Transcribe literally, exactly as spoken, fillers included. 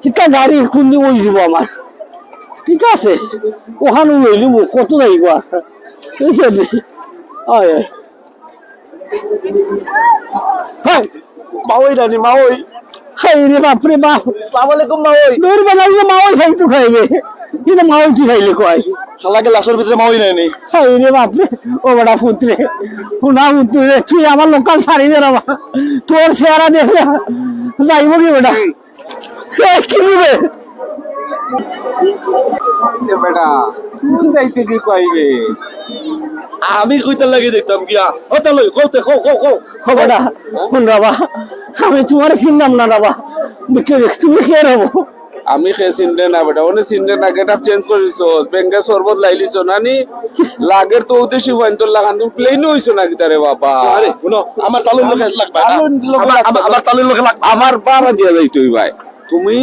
কিতা গাড়ি কুনদি অই যিবো আমার। ঠিক আছে, অখানউ লইলিমু, কত যাইবো আর। বুঝছইন নি? অয়, অয়। হায়, মাওই নানি, মাওই। হায় রে বাপ রে বাপ। আসসালামু আলাইকুম, মাওই। দূর বেলা, ইয়ে মাওই খাইতো খাইবে। ইনো মাওই কি খাইলে কয়? শালা গেলাসর ভিতরে মাওই নানি। হায় রে বাপ রে, ও বেটা পুত রে। হুনা পুত রে, তুই আমার লোকাল ছাড়ি দে রে বাবা। তোর চেহারা দেখলে যাইবো কি বেটা? এ, কি দিবে? এ বেটা, তুই যাইতে কি কইবে? আমি কইতার লাগি দেখতাম গিয়া। ও তা লই, কও তে, কও, কও, কও। ও বেটা, হুন রে বা, আমি তুমারে চিনলাম না রে বা। বুঝছো নি? তুমি কে রে বা? আমি কে চিনরে না বেটা, অনে চিনরে না, গেটআপ চেঞ্জ করিছস, বেঙ্গর শরবত লাইলিছস না নি? লাগের তো অউ দেশি ফাইন তোর লাখান, তুমি প্লেইন অইছো না কিতা রে বাবা? আরে, হুনো, আমার তালুর লগে লাগবা না। তালুর লগে আমার, লাগবা আমার, না। আমার তালুর লগে লাগবা। আমার বাড়া দিয়া যাইতো অই ভাই। তুমি